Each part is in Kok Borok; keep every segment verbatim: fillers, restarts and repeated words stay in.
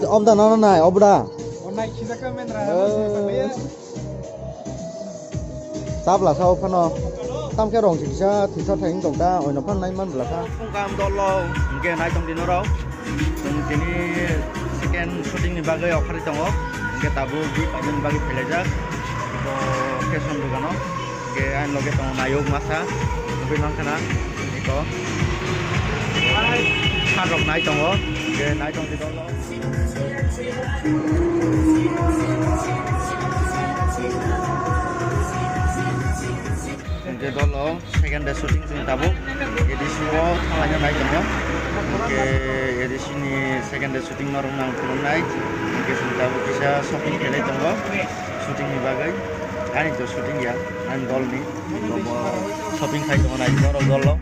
Obda nana nai, obda. Onai khijak ka men ra. Eh. Tabla sao phano. Tam khe rong kisa thisa thai wng tong ta, oino phano nai man bla kha. Phung kam dolo, hwnkhe nai tong di norok. Chwng tini second shooting ni bagwi okhari tongo. Hwnkhe tabuk bi paimani bagwi phailajak. Bo fashion dogano. Hwnkhe ani loge tongo nayok masa. Nugwi mankha na. Eko. Khan rok nai tongo. Hwnkhe nai tong di dolo. Hwnkhe dolo second day shooting chwng tabuk A D C o thanglaina nai tongo. Hwnkhe A D C ni second day shooting norok nang phunuknai. Hwnkhe chwng tabuk kisa shopping khailai tongo shooting ni bagwi. Ani to shooting ya, ani dol ni. Shopping khai tongo nai norok dolo.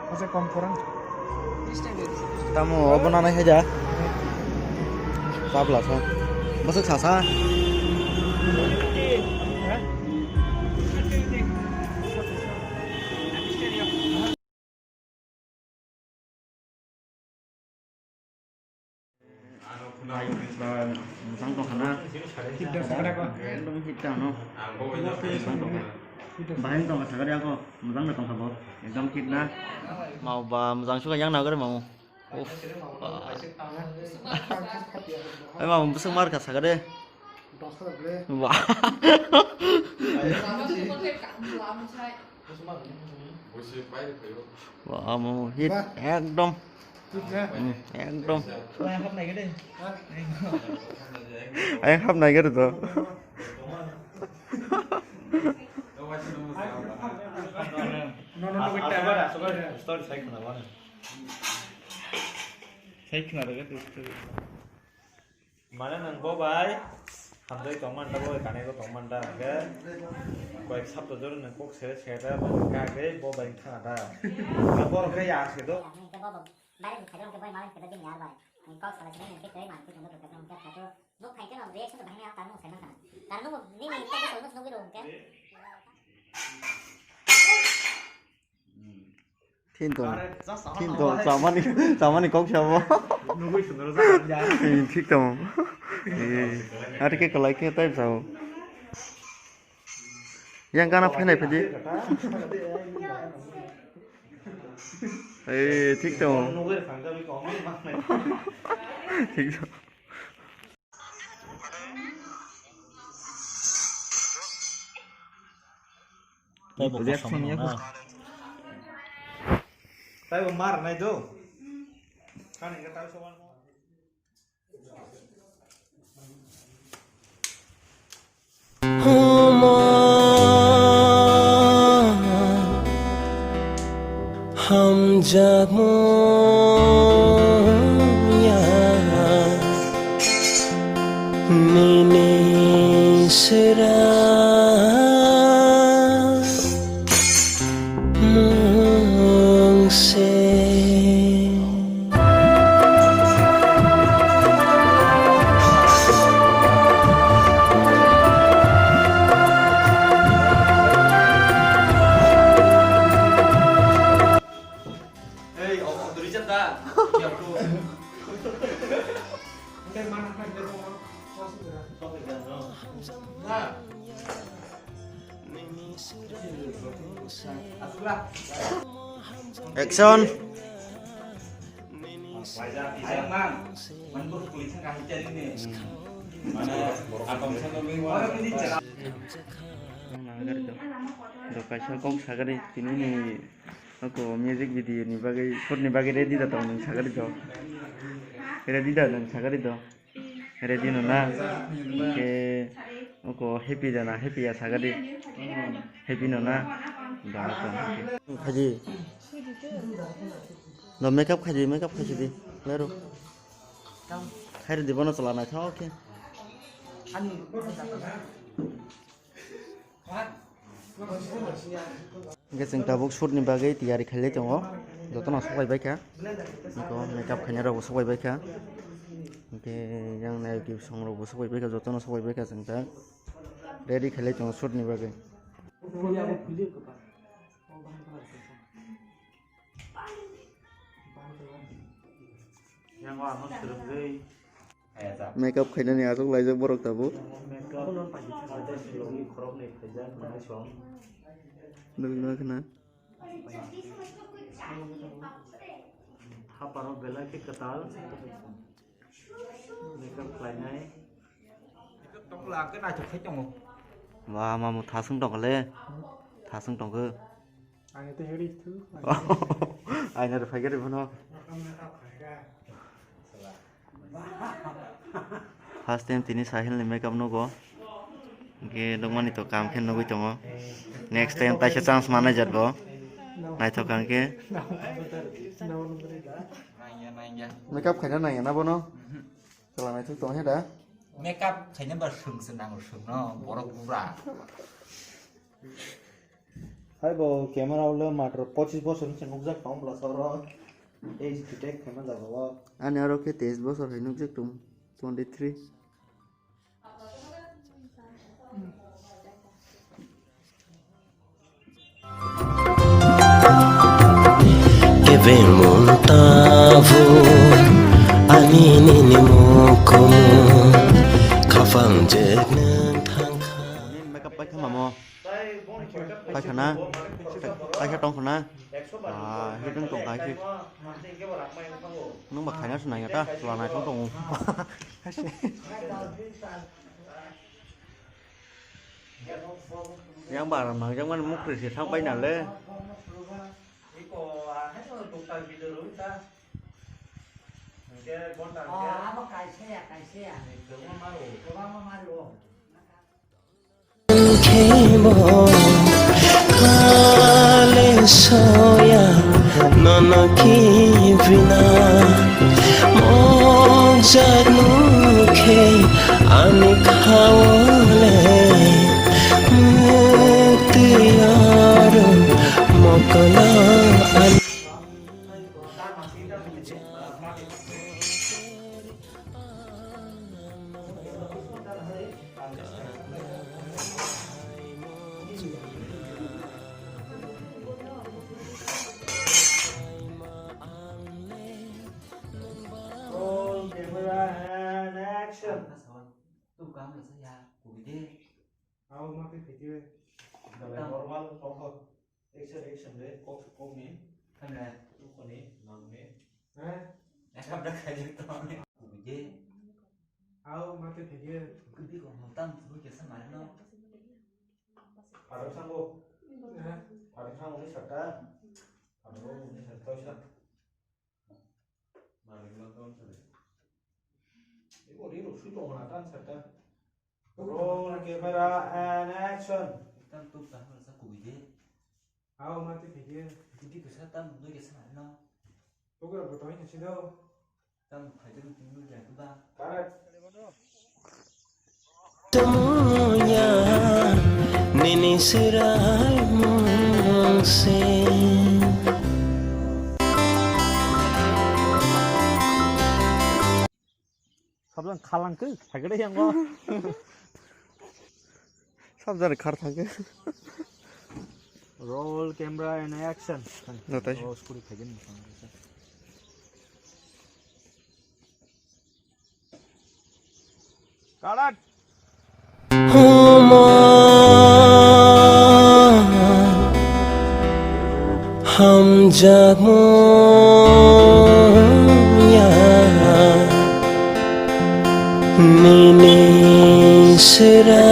Asa kom korang. Tamo obo nanai hai da. Tabla sa. Bwswk sasa. Mwchang tongkha na? Ekdom hit ta no. Mwchang tongkha. Bahai tongkha sakari ako. Mwchang na tongkha bo. Ekdom hit na. Mau ba mwchang suka yang na gari mau. Uff. Ai mau bwswk mar kha sakari. Wah. Wah, mau hit ekdom. Hmm, ekdom. Ayang hap nai gari to. Sai khna rega tu. Mane nwng bo bai hamjai tongmanta, bo bai kanai bo tongmanta, hwnkhe koi sabta jora nwng kok sere sere ta mane kagwi bo bai thana ta. Borok khe ya se do. Hwnkhe bo bo bai ni side hwnkhe bai malai khe bini yar bai. Kok salai sini hwnkhe tei mangkhe tongma dokta hwnkhe thatu nuk phai khe no reaction to bahai ta nuk sai mankha. Tar nuk nini ta ko nuk nugwi rw hwnkhe. Thin tong. Thin tong, chamani, chamani kok sabo. Nugui sundoro jaga. Eh, thik tong. Eh, ati ke kalai ke tai sao. Yang kana phainai phadi. Eh, thik tong. Nugui phangjabi kok. Thik tong. Taibo reaction kosong ya na. Taibo mar nai do. Kani ka taibo soal. Hamjakmung ya nini sera mungse. Ei, o, o, duri jat da. Ya, bro. Action. Kaisa kok sagari tini ni ako music video ni bagwi, shoot ni bagwi ready da tong nung sagari do. Ready da nung sagari do. Ready no na? Ke oko happy jana, happy ya sagadi. Happy no na? Da ko. Khaji. No makeup khaji, makeup khaji di. Lero. Khairi di bono chala nai tho ke. Hingke chwng tabuk shoot ni bagwi tiyari khailai tongo, jotono sobai baikha, eko makeup khainai rokbo sobai baikha. Khe yang nai ki song rok bo sokoi bai kha, joto no sokoi bai kha chwng ta. Ready khlai tongo shoot ni bagwi. Yang wa no swrwngwi. Makeup khainani aswk laijak borok tabuk. Makeup khainani khoroknwi khaijak, manai song. Nugwi ma khna. Haparo belai khe kwtal. Makeup khlainai. Tongla khe naithok khai tongo. Ba, mamu thasung tongkha le. Thasung tongkha. Ang ito heri tu. Aina rw phaikhe rw bono. First time tini Sahil ni makeup nugo. Hingke nukmani to kam khe nugui tongo. Next time taisa chance manai jat bo. Naithok kha hingke. Makeup khaina nangya na bono? Chwla naithok tong he da? Makeup khaina ba swng se nango, swng no borok bura. Hai bo camera o le matro pochis bosor ni se nukjak tong bwla soro. Age detect khaima jaga o. Ani aro khe teis bosor hai nukjak tong, twenty three. Kebengmung tabuk ani nini mukumu, khapang jek nwng thangkha. Makeup pai kha mamo. Pai kha na? Pai kha tong kha na? Ah, hidung tong kha hid. Nung ba khaina se nai ta, chwla nai tong tongo. Yang bara mang yang man mukri se thang pai na le. Abo kaisa ya, kaisa ya. Kwbangma maro. Khebo kale soya nono kibina. Mokjak nukhe ani khawole muktwi oro mokolo ani. Roll camera and action. Normal, kok, kok ni. Hamle. Kok ni, nang ni. Hah? Ekam da khaji to ni. Kubuje. Au, mate thege. Kubi ko tam tu ke sa mare no. Parang sanggo. Hah? Parang sanggo ni sata. Parang sanggo ni sata sa. Mare no ton sa de. Ibo ri ro su to na tan sata. Roll camera and action. Tam tu ta sa kubuje. Aw, ma twi phaikhe. Titi kwsa tam nugya sa no. Bugra bo tongwi kha sido. Tam phaikhe no tini nugya khe ba. Correct. Tongya nini swrai mungse. Sabjani khalang khe, phagede yang go. Sabjani khar thangkhe. Roll camera and action. Natai. Oh, scooty phagede. Kalat. Homa hamjakmung ya nini sera.